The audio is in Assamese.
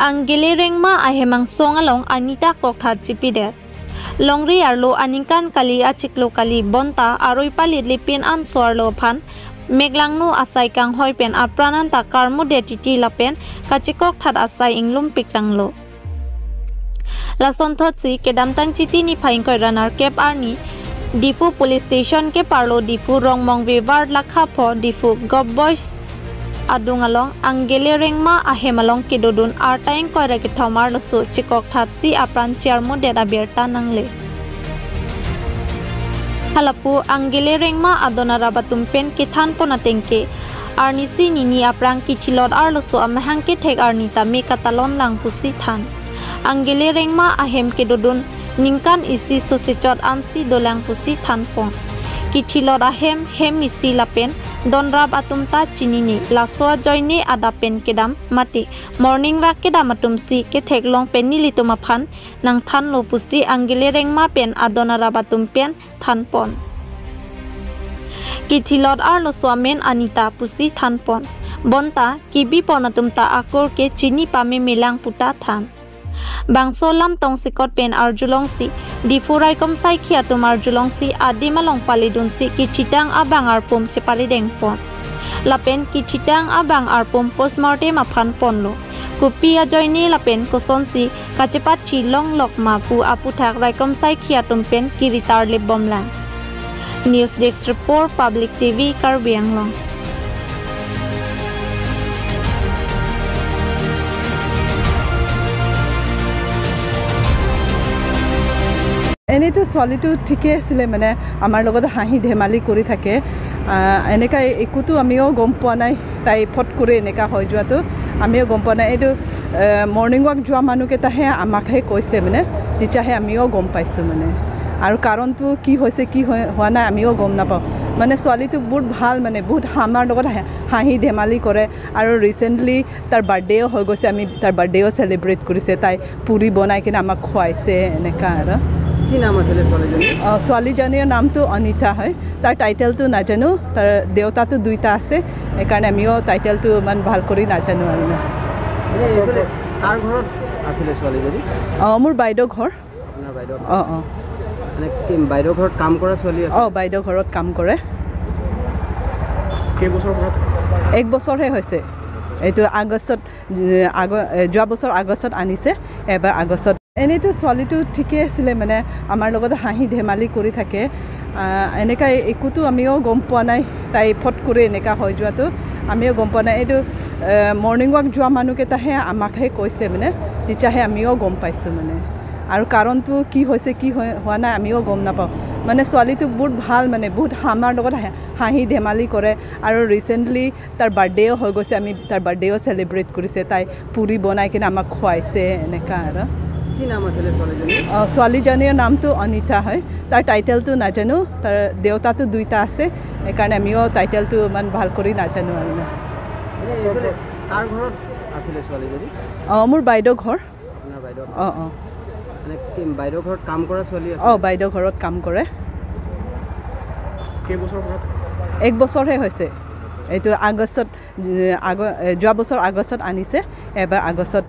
Anggele Rengma ahemang songalong Anita kokthat chipidet. Longri arlo aningkan kali achiklo kali bonta aroi palit lipin an soarlo phan meglangnu asai kang hoi pen aprananta karmu detiti lapen kachikok that asai inglum piktanglo. Lason thotsi kedamtang chiti ni phaingkoi runner kep arni Diphu police station ke parlo Diphu rongmong bebar lakha pho Diphu gob boys adungalong Anggele Rengma ahemalong kidodun artaing koira ke thomar losu chikok thatsi apran chiarmo deda berta nangle. Halapu Anggele Rengma adona rabatum pen kithan pona tengke arnisi nini aprang kichilot arlosu amahang ke thek arnita me katalon langpusi than. Anggele Rengma ahem kidodun ningkan isi sosichot ansi dolang pusi thanpong kichilot ahem hem isi lapen donrab atumta chinini laswa joine adapen kedam mati morning walk kedam atumsi ke theklong penili tumaphan nang than lo pusi Anggele Rengma pen adona rabatum pen thanpon kichilot ar loswamen Anita pusi thanpon bonta kibi ponatumta akor ke chini pame melang puta than. Bangso lam tong sikot pen arjulong si Diphu raikom sai khiatum arjulong si adimalong palidun si kichitang abang arpum chepali dengpon lapen kichitang abang arpum postmortem aphan ponlo kupi ajoini lapen koson si kachepat chi long lok ma pu aputhak raikom sai khiatum pen kiritar le bomlang. News Desk Report, Public TV, Karbi Anglong. এনেইতো ছোৱালীটো ঠিকেই আছিলে, মানে আমাৰ লগত হাঁহি ধেমালি কৰি থাকে, এনেকুৱা একোতো আমিও গম পোৱা নাই। তাই ফট কৰি এনেকুৱা হৈ যোৱাটো আমিও গম পোৱা নাই। এইটো মৰ্ণিং ৱাক যোৱা মানুহকেইটাহে আমাকহে কৈছে, মানে তেতিয়াহে আমিও গম পাইছোঁ। মানে আৰু কাৰণটো কি হৈছে কি হোৱা নাই আমিও গম নাপাওঁ। মানে ছোৱালীটো বহুত ভাল, মানে বহুত আমাৰ লগত হাঁহি ধেমালি কৰে। আৰু ৰিচেণ্টলি তাৰ বাৰ্থডেও হৈ গৈছে, আমি তাৰ বাৰ্থডেও চেলিব্ৰেট কৰিছে। তাই পুৰি বনাই কিনে আমাক খুৱাইছে এনেকুৱা। আৰু কি নাম আছিলে ছোৱালীজনীৰ? ছোৱালীজনীৰ নামটো অনিতা হয়। তাৰ টাইটেলটো নাজানো, তাৰ দেউতাটো দুইটা আছে, সেইকাৰণে আমিও টাইটেলটো ইমান ভাল কৰি নাজানো। আৰু কাৰ ঘৰত আছিলে ছোৱালীজনী? অঁ, মোৰ বাইদেউ ঘৰ। আপোনাৰ বাইদেউ? অঁ অঁ। মানে কি বাইদেউ ঘৰত কাম কৰা ছোৱালী? অঁ, বাইদেউ ঘৰত কাম কৰে। কেইবছৰ? এক বছৰহে হৈছে। এইটো আগষ্টত, যোৱা বছৰ আগষ্টত আনিছে, এবাৰ আগষ্টত। এনেইতো ছোৱালীটো ঠিকেই আছিলে, মানে আমাৰ লগত হাঁহি ধেমালি কৰি থাকে, এনেকুৱা একোতো আমিও গম পোৱা নাই। তাই ফট কৰি এনেকুৱা হৈ যোৱাটো আমিও গম পোৱা নাই। এইটো মৰ্ণিং ৱাক যোৱা মানুহকেইটাহে আমাকহে কৈছে, মানে তেতিয়াহে আমিও গম পাইছোঁ। মানে আৰু কাৰণটো কি হৈছে কি হোৱা নাই আমিও গম নাপাওঁ। মানে ছোৱালীটো বহুত ভাল, মানে বহুত আমাৰ লগত হাঁহি ধেমালি কৰে। আৰু ৰিচেণ্টলি তাৰ বাৰ্থডেও হৈ গৈছে, আমি তাৰ বাৰ্থডেও চেলিব্ৰেট কৰিছে। তাই পুৰি বনাই কিনে আমাক খুৱাইছে এনেকুৱা। আৰু কি নাম আছিলে ছোৱালীজনীৰ? ছোৱালীজনীৰ নামটো অনিতা হয়। তাৰ টাইটেলটো নাজানো, তাৰ দেউতাটো দুইটা আছে, সেইকাৰণে আমিও টাইটেলটো ইমান ভাল কৰি নাজানো। আৰু কাৰ ঘৰত আছিলে ছোৱালীজনী? অঁ, মোৰ বাইদেউ ঘৰ। আপোনাৰ বাইদেউ? অঁ অঁ। মানে কি বাইদেউ ঘৰত কাম কৰা ছোৱালী? অঁ, বাইদেউ ঘৰত কাম কৰে। কেইবছৰ? এক বছৰহে হৈছে। এইটো আগষ্টত, যোৱা বছৰ আগষ্টত আনিছে, এবাৰ আগষ্টত।